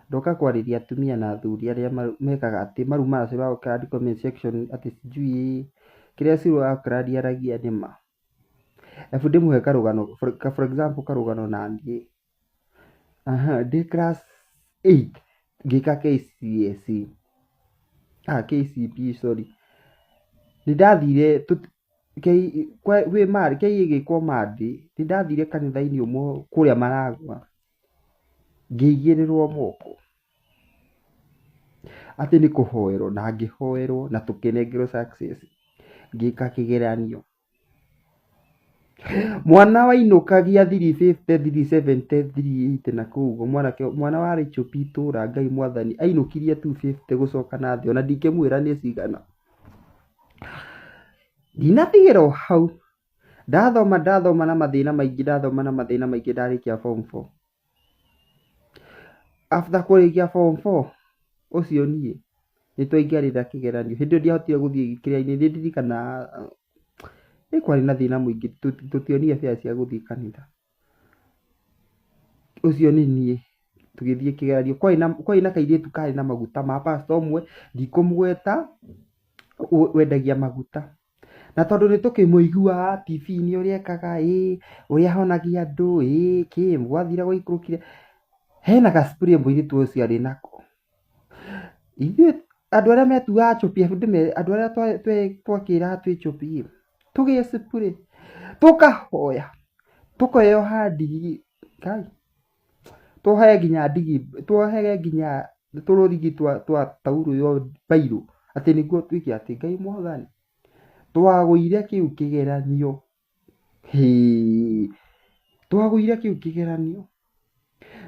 Ndoka kwarĩria atumia na athuri arĩa mekaga atĩ marumaga Ciru wa Oakland comment section atĩ sijui kĩrĩa Ciru wa Oakland aragia nĩ ma. Ebu ndĩmũhe karũgano, for example karũgano naniĩ. Aha, ndĩ class 8 ngĩka KCSE, ah, KCPE sorry. Nĩ ndathire kwĩ K ĩgĩkwo Monday, nĩ ndathire kanitha-inĩ ũmwe kũrĩa Maragwa, ngĩigĩrĩrwo moko atĩ nĩ kũhoerwo na ngĩhoerwo na tũkĩnengerwo success, ngĩka kĩgeranio. Mwana wainũkagia 350, 370, 380 na kũu ũguo, mwanake mwana warĩ chũpi itũra Ngai mwathani ainũkirie 250 gũcoka na thĩ ona ndingĩmwĩra nĩ cigana. Ndinatigĩra o hau, ndathoma ndathoma na mathĩna maingĩ, ndathoma na mathĩna maingĩ, ndarĩkia form 4. After kũrĩkia form 4 ũcio niĩ nĩ twaingĩrire kĩgeranio, hĩndĩ ĩyo ndiahotire gũthiĩ kĩrĩa-inĩ, nĩ ndirikanaga nĩ kwarĩ na thĩna mũingĩ, tũtionire fare cia gũthiĩ kanitha. Ũcio nĩ niĩ tũgĩthiĩ kĩgeranio, kwarĩ na kairĩtu karĩ na maguta ma pastor ũmwe, ndikũmũgweta, wendagia maguta. Na tondũ nĩ tũkĩmũiguaga TV-inĩ ũrĩa ekaga ĩ, ũrĩa ahonagia andũ ĩ, kĩ, gwathire gwaikũrũkire, hena ga spray mũirĩtu ũcio arĩ nako. Ithuĩ andũ arĩa metuaga chũpi, andũ arĩa twakĩraga twĩ chũpi ĩ, tũgĩ spray, tũkahoya, tũkeyoha ndigi, kai, tuohe nginya ndigi, tuohe nginya tũrũrigi twa taurũ ĩyo mbairũ, atĩ nĩguo tuĩke atĩ Ngai mwathani, twagũire kĩu kĩgeranio, hĩĩ, twagũire kĩu kĩgeranio.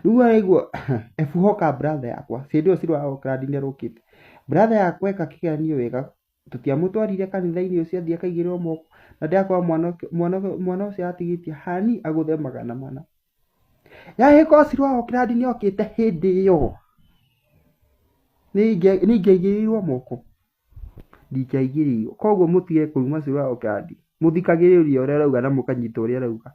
Rĩu araigua ebu hoka brother yakwa, hĩndĩ ĩyo Ciru wa Oakland nĩ arokĩte. Brother yakwa eka kĩgeranio wega, tũtiamũtwarire kanitha-inĩ ũcio athiĩ akaigĩrĩrwo moko, na ndĩrakora mwana ũcio atigĩtie hani agũthe 400. Yahĩko Ciru wa Oakland nĩ okĩte hĩndĩ ĩyo, nĩ ingĩaigĩrĩirwo moko? Ndingĩaigĩrĩirwo. Koguo mũtige kũruma Ciru wa Oakland, mũthikagĩrĩrie ũrĩa arauga na mũkanyita ũrĩa arauga.